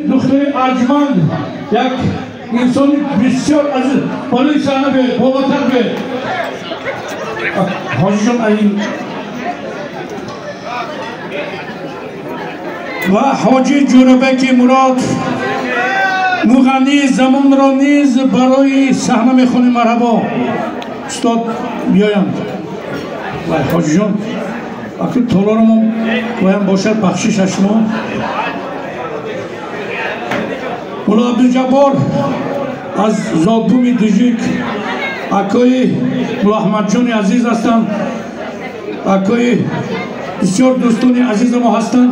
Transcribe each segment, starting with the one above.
Духтари арҷманд, як инсони бисёр азиз, болои саҳна биёед, болотар биёед. Ҳоҷиҷон, ин ва ҳоҷи Ҷӯрабеки Мурод, муғаннии замонро низ барои саҳна мехонем. Марҳабо, устод, биёянд. Вай, ҳоҷиҷон, акну толорамон боям бошад, бахшиш аз шумо. Мулло Абдуҷаббор аз зодбуми Дижик, акои Мулло Аҳмадҷони азиз ҳастанд, акои бисёр дӯстони азизи мо ҳастанд.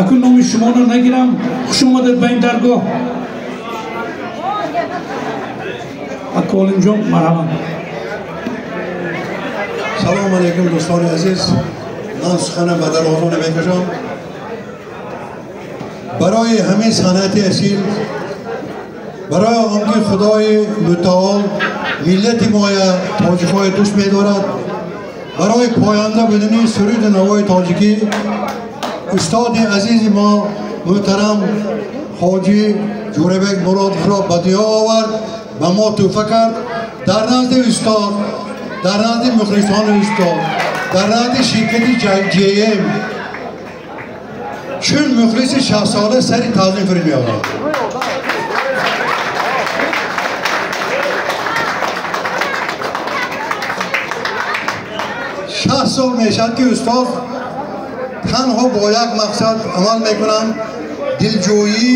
Акун номи шуморо нагирам. Хуш омадед ба ин даргоҳ. Ака Олимҷон, марҳамат. Салом алейкум, дӯстони азиз. Ман сухана ба дарозо намекашам. Барои ҳамин санъати асил, барои он ки Худои мутаол миллати моя тоҷикҳои дӯст медорад, барои поянда будани суруди навои тоҷикӣ устоди азизи мо муҳтарам ҳоҷи Ҷӯрабек Муродовро ба дунё овард, ба мо тӯҳфа кард. Дар назди устод, дар назди мухлисони устод, дар назди ширкати ҶМ чун мухлиси 60сола сари таъзим фуруд меорад. 60 сол мешавад, ки устод танҳо бо як мақсад амал мекунанд: дилҷӯӣ,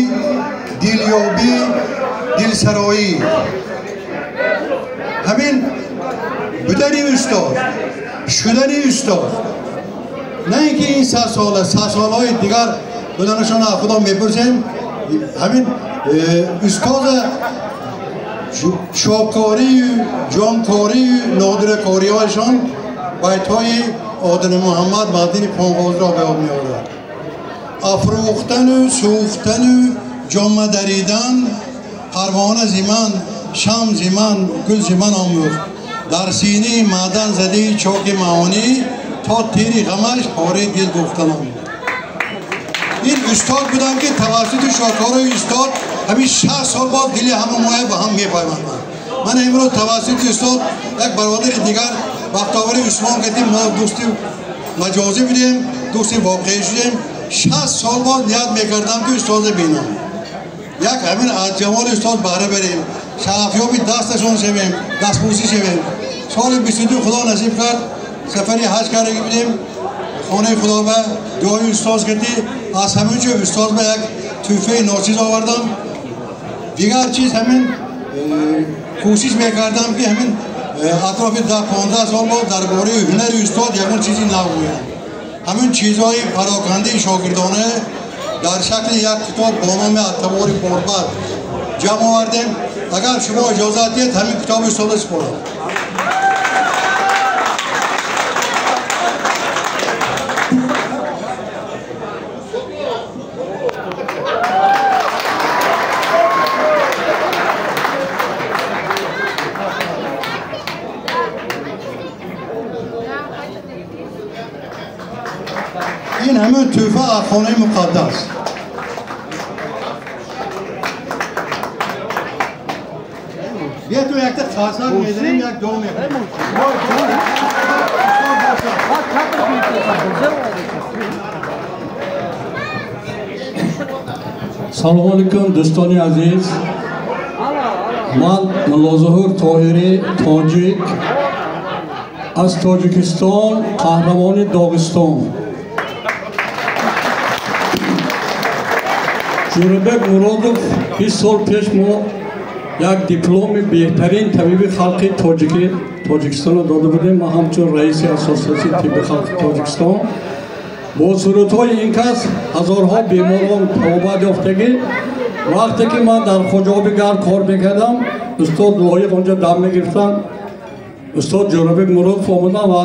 дилёбӣ, дилсароӣ. Ҳамин будани устод, шудани устод, на ин ки ин 100 сола, 100 солаҳои дигар буданашон аз Худо мепурсем. Ҳамин устода шокорию ҷонкорию нодиракориҳояшон байтҳои Одини Муҳаммад Маъдини Понғозиро ба ёд меорад: афрӯхтану сӯхтану ҷома даридан, парвона зи ман, шам зи ман, гул зи ман омӯхт. Дар синаи маъдан задии чоки маъонӣ, то тири ғамаш пораи дил дӯхтан омӯхт. Ин устод буданд, ки тавассути шокорои устод ҳамин 60 сол боз дили ҳама моя ба ҳам мепайванданд. Ман имрӯз тавассути устод як бародари дигар, Бахтовари Усмон кати мо дӯсти маҷозӣ будем, дӯсти воқеӣ шудем. 60 сол боз ният мекардам, ки устозе бинам, як ҳамин аз ҷамоли устод баҳра барем, шарафёби дасташон шавем, дастбӯсӣ шавем. Соли 22 Худо насиб кард, сафари ҳаҷ кардаги будем, хонаи Худо ба дуои устоз кардӣ. Аз ҳамин ҷо устоз ба як тӯҳфаи ночиз овардам. Дигар чиз, ҳамин кӯшиш мекардам, ки ҳамин атрофи 10-15 сол боз дар бораи ҳунари устод ягон чизи нав гӯям. Ҳамин чизҳои парокандаи шогирдона дар шакли як китоб бо номи «Аттавори борбар» ҷамъ овардем. Агар шумо иҷозат диҳед, ҳамин китоби устода супорам. Ин ҳамин тӯҳфа аз хонаи муқаддас. Биё, якта қарсак мезанем, як дуо мекунем. Салому алейкум, дӯстони азиз. Ман Муллозуҳур Тоҳирӣ, тоҷик аз Тоҷикистон, қаҳрамони Доғистон. Ҷӯрабек Муродов, 20 сол пеш мо як дипломи беҳтарин табиби халқи тоҷики Тоҷикистонро дода будем. Ман ҳамчун раиси Ассотсиатсияи тибби халқи Тоҷикистон бо сурудҳои ин кас ҳазорҳо беморон табобат ёфтагӣ. Вақте ки ман дар Хоҷаоби Гарм кор мекардам, устод Лоиқ онҷо дам мегирифтанд. Устод Ҷӯрабек Муродов омадан ва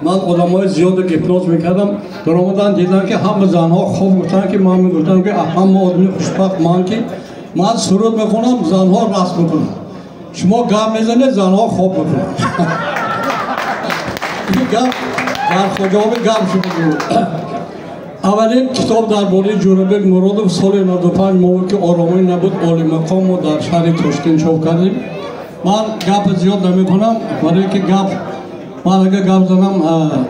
ман одамои зиёде гипноз мекардам. Даромадан, дидам, ки ҳама занҳо хоб. Гуфтанд, ки ман мегуфтам, ки ҳама одами хушбахт ман, ки ман суруд мехонам, занҳо рақс мекунанд, шумо гап мезанед, занҳо хоб мекунанд. Ин гап дар Хоҷаоби Гарм шуда буд. Аввалин китоб дар бораи Ҷӯрабек Муродов соли 95 мо ки оромӣ набуд, олимақом мо дар шаҳри Тошкент чоп кардем. Ман гап зиёд намекунам, барои ки гап ман агар гап занам,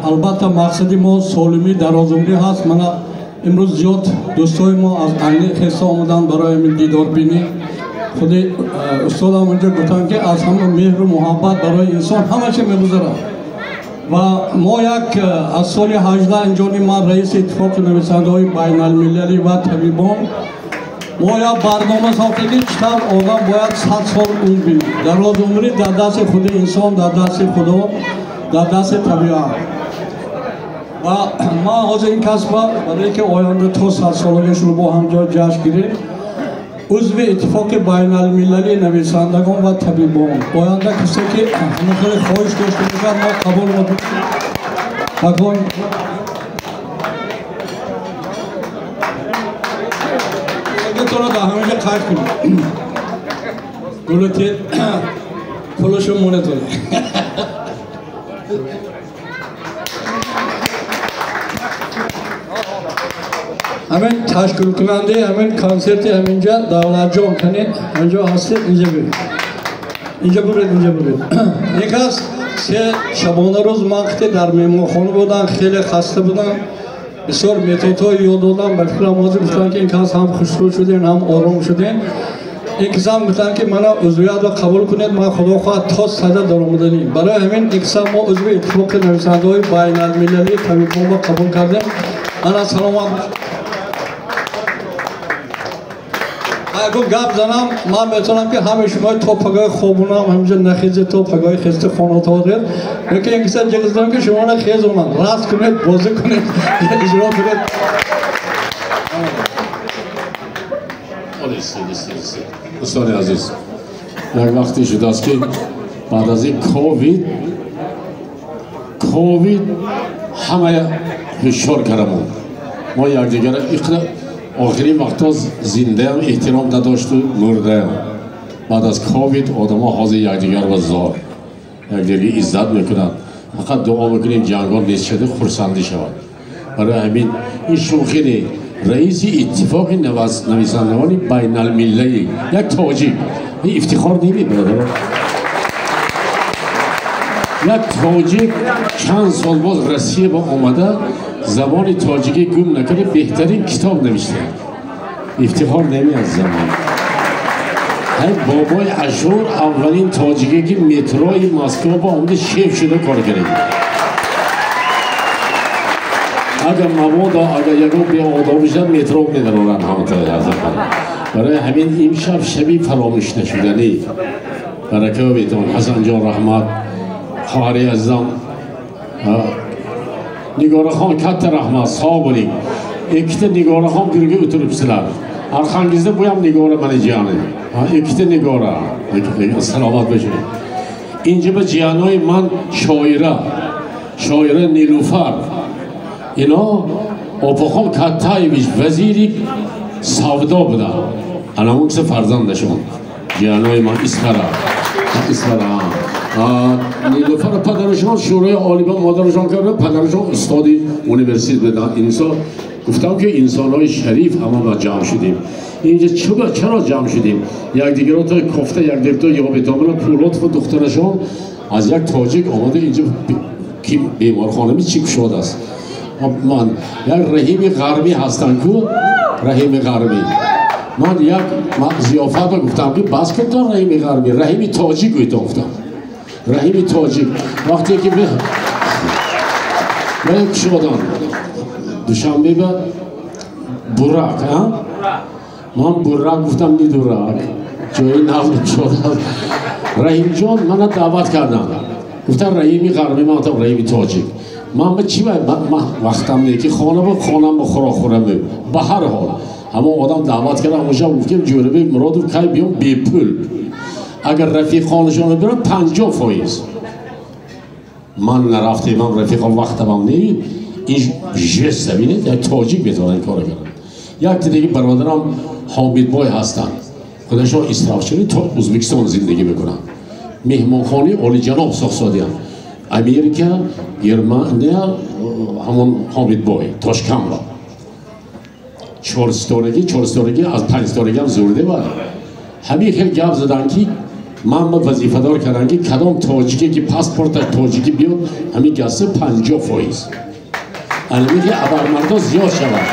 албатта мақсади мо солимӣ, дарозумрӣ ҳаст. Мана имрӯз зиёд дӯстои мо аз Айни хеста омаданд барои ҳамин дидорбинӣ. Худи устодам онҷо гуфтанд, ки аз ҳама меҳру муҳаббат барои инсон ҳама чи мегузарад. Ва мо як аз соли 18 инҷони ман раиси иттифоқи нависандаҳои байналмилалӣ ва табибон, мо як барнома сохтем, ки чӣ тавр одам бояд 100 сол умр бинад. Дарозумрӣ дар дасти худи инсон, дар дасти Худо, дар дасти табиат. Ва ман ҳозир ин касба барое ки оянда то 100 солагиашро бо ҳамҷо ҷашн гирем, узви иттифоқи байналмилалии нависандагон ва табибон. Оянда касе ки ҳама хеле хоҳиш дошта бошад, мо қабул мекунем. Акун туро дар ҳаминҷо қайд кунем. Гулутин пулашо монетон. Ҳамин ташкилкунандаи ҳамин консерти ҳаминҷа Давлатҷон кани ҳаминҷо ҳастед, инҷа биред. Инҷа буред, инҷа буред. Як аз се шабона рӯз ман қити дар меҳмонхона будам, хеле хаста будам. Бисёр методҳои ёд додам, ба фикрам ҳозир гуфтанд, ки ин кас ҳам хушрӯ шудем, ҳам ором шудем. Ин кисам гуфтанд, ки мана узвиятро қабул кунед, ман Худо хоҳад то сада даромаданӣ. Барои ҳамин ин кисам мо узви иттифоқи нависандаҳои байналмилалии табибонро қабул кардем. Мана саломат. Агар гап занам, ман метавонам, ки ҳамаи шумо то пагоҳи хобунам, ҳаминҷо нахезед, то пагоҳи хезти хонато дед. Лекин ин киса ҷиғиздам, ки шуморо хезонам. Рақс кунед, бозӣ кунед, иҷро кунед. Дӯстони азиз, як вақте шудааст, ки баъд аз ин ковид ҳамая ҳушёр кардамон. Мо якдигара иқдар охирин вақтҳо зиндаям эҳтиром надошту мурдаям. Баъд аз ковид одамо ҳозир якдигарро зор, якдигарга иззат мекунанд. Фақат дуо мекунем, ҷангҳо нест шуда, хурсандӣ шавад. Барои ҳамин ин шӯхӣ не. Раиси иттифоқи нависандагони байналмилалӣ як тоҷик, ин ифтихор неми, бародарон? Як тоҷик чанд сол боз Россия ба омада, забони тоҷикӣ гум накарда, беҳтарин китоб навишта. Ифтихор неми аз замон. Ҳай бобои Ашур аввалин тоҷике, ки метрои Москва ба омада шеф шуда кор кард. Агар мабодо агар ягон беодоб шад, метро медароранд ҳамата. Барои ҳамин имшаб шаби фаромӯш нашуданӣ. Барака бетон. Ҳасанҷон, раҳмат. Хоҳари азизам Нигорахон, катта раҳмат, sog' bo'ling. Ikkita Nigoraxon birga o'tiribsizlar. Orqangizda bu ham Nigora, mana jiyanim. Ikkita Nigora. Salomat bo'ling. Инҷа ба ҷиянои ман шоира, шоира Нилуфар. Ино Опахон Каттаевич вазири савдо буданд. Ана он киса фарзандашон. Ҷиянои ман Исфара. Исфара. Нилуфар падарашон Шӯрои Олӣ ба модарашон карда, падарашон устоди университет буданд. Инсон гуфтам, ки инсонҳои шариф ҳама ма ҷамъ шудем. Инҷа чаро ҷамъ шудем? Якдигаро то кофта, якдигаро ёбетомона. Пулотов духтарашон аз як тоҷик омада инҷа, ки беморхона чӣ кушодааст. Ман як Раҳими Ғарбӣ ҳастанд ку, Раҳими Ғарбӣ. Ман як зиёфатро гуфтам, ки бас кун то Раҳими Ғарбӣ, Раҳими тоҷик гӯйтон гуфтам. Раҳими тоҷик вақте ки ба кушодан Душанбе ба Бурак, ман Бурак гуфтам, не дурак, ҷои нав кушодааст. Раҳимҷон мана даъват карданд, гуфтам Раҳими Ғарбӣ, ман гуфтам Раҳими тоҷик. Ман ба чӣ вақтам не, ки хона ба хонам ба хӯрок хӯрам. Ба ҳар ҳол ҳамон одам даъват кард. Ҳамон шаб гуфтем, Ҷӯрабек Муродов кай биём бепул, агар рафиқонашонро бирам 50%. Ман нарафтем, ман рафиқон вақтамам не. Ин жест бинед, як тоҷик метавонад ин корро кард. Як дигаи бародарам Ҳомидбой ҳастанд, худашон исрофчини то Ӯзбекистон зиндагӣ мекунанд. Меҳмонхонаи олиҷаноб сохтсодиянд. Америка, Германия, ҳамон Ҳомидбой Тошканба. чор ситорагӣ аз панҷ ситорагӣ ҳам зурде ва ҳамин хел гап задан, ки ман ба вазифадор кардам, ки кадом тоҷике ки паспорташ тоҷикӣ биёд, ҳамин гаста 50%. Анами ки абармардо зиёд шавад.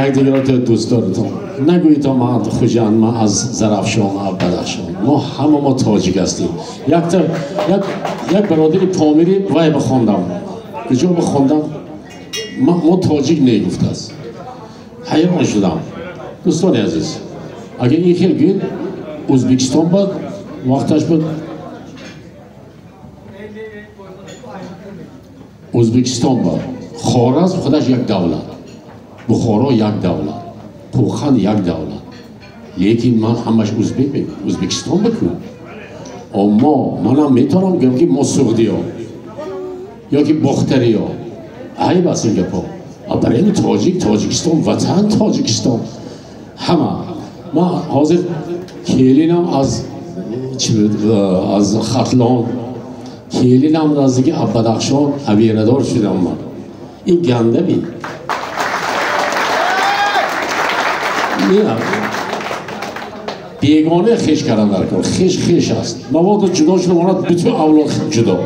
Якдигаро дӯст доритон. Нагӯед, то ман Хуҷанд, ман аз Зарафшон, ман аз Бадахшон. Мо ҳама мо тоҷик ҳастем. Якта як бародари помирӣ вай бихондам, куҷо бихондам, мо тоҷик не гуфтааст. Ҳайрон шудам. Дӯстони азиз, агар ин хел гӯед, Ӯзбекистон ба вақташ буд, Ӯзбекистон ба Хоразм худаш як давлат, Бухоро як давлат, Қӯқанд як давлат, лекин ман ҳамаш узбек мегӯям. Ӯзбекистон бикун мо манам метавонам гӯям, ки мо суғдиё ё ки бохтариё. Айб аст ин гапо. Барои ин тоҷик, Тоҷикистон, ватан Тоҷикистон. Ҳама ман ҳозир келинам аз аз Хатлон, келинам наздики Бадахшон, аберадор шудам ман. Ин гандаби бегона хеш кардан дар кор. Хеш хеш аст. Мабодо ҷудо шуда монад, бутун авлод ҷудо.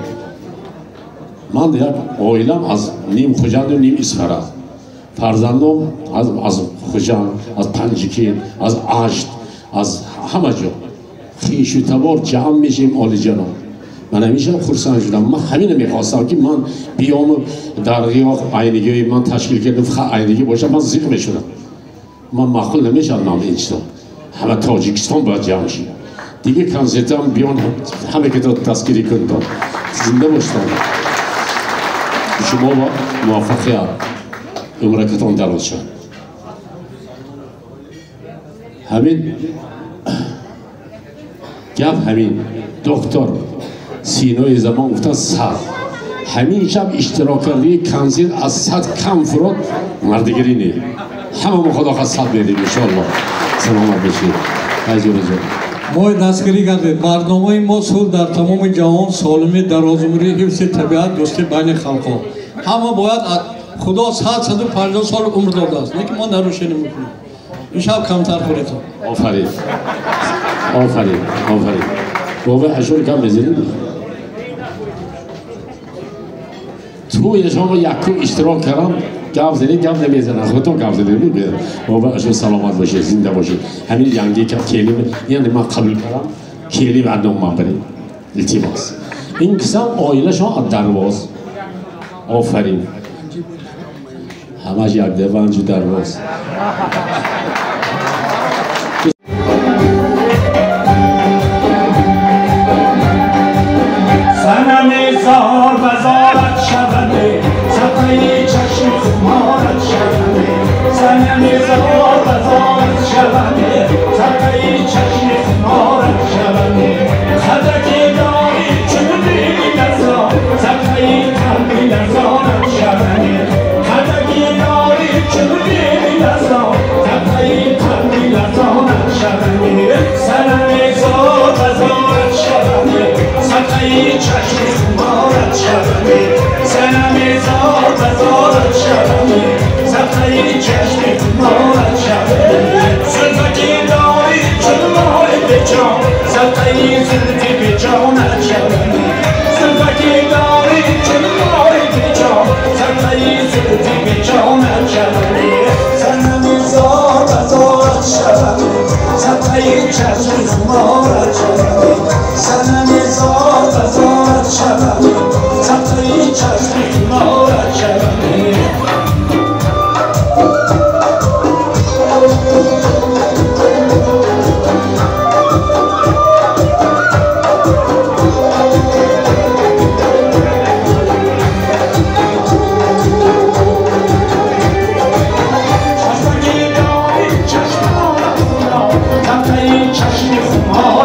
Ман як оилам аз ним Хуҷанду ним Исфара, фарзандом аз Хуҷанд, аз Панҷикент, аз Ашт, аз ҳама ҷо хешу табор ҷамъ мешем. Олиҷаноб, ман ҳамеша хурсанд шудам. Ман ҳамина мехостам, ки ман биёму дар ғиёқ айнигиҳои ман ташкил кардам, фақат айнигӣ бошад, ман зиқ мешудам. Ман маъқул намешавад ман ин чизо. Ҳама Тоҷикистон бояд ҷамъ шид. Дига консертам биён, ҳама ки дастгирӣ кунтон. Зинда боштон. Шумо муваффақият, умракатон дароз шад. Ҳамин гап, ҳамин доктор Синои замон гуфтан, 100 ҳамин шаб иштирок кардии консерт аз 100 кам фурод мардигарӣ не. Ҳама худо хоҳад, 100 медем, иншоалло. Саломат бошед, айзураҷон. Мо дастгирӣ кардед. Барномаи мо сулҳ дар тамоми ҷаҳон, солимӣ, дарозумрӣ, ҳифзи табиат, дӯстӣ байни халқҳо. Ҳама бояд, худо 100, 150 сол умр додааст, лекин мо нарушение мекунем. Ин шаб камтар хӯретон. Офарин, офарин, офарин. Бобо ашур кам мезанед. Тӯи шумо якум иштирок кардам. Гап занед, гап намезанад, худтон гап занед. Бобо ашур, саломат бошед, зинда бошед. Ҳамин янги келим яъне ман қабул кардам. Келим андом ман баред, илтимос. Ин кисам оилашон аз Дарвоз. Офарин, ҳамаш якда Ванҷу Дарвоз. زار بزارت شومه، صدقه چشم خمارت شومه. صنم زار بزارت شومه، صدقه چشم خمارت شومه. خدک داری چون دیلی لرزان، صدقه قلبی لرزانت شومه. خدک داری چون دیلی لرزان، صدقه قلبی لرزانت شومه. صنم زار بزارت شومه، صدقه چشم خمارت شومه. صنم زار بزارت شومه، صدقه چشم خمارت شومه. زلفکی داری چون ماه به جان، صدقه زلفی به جانت شومه. زلفکی داری چون ماه به جان، صدقه زلفی به جانت شومه. صنم زار بزارت شومه، صدقه چشم خمارت شومه. صنم زار بزارت شومه، صدقه چشم خمارت شومه. چشم خمارت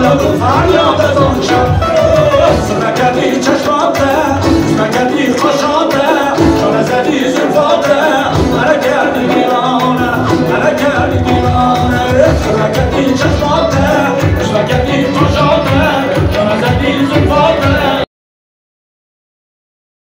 Фарёд аз он шавам.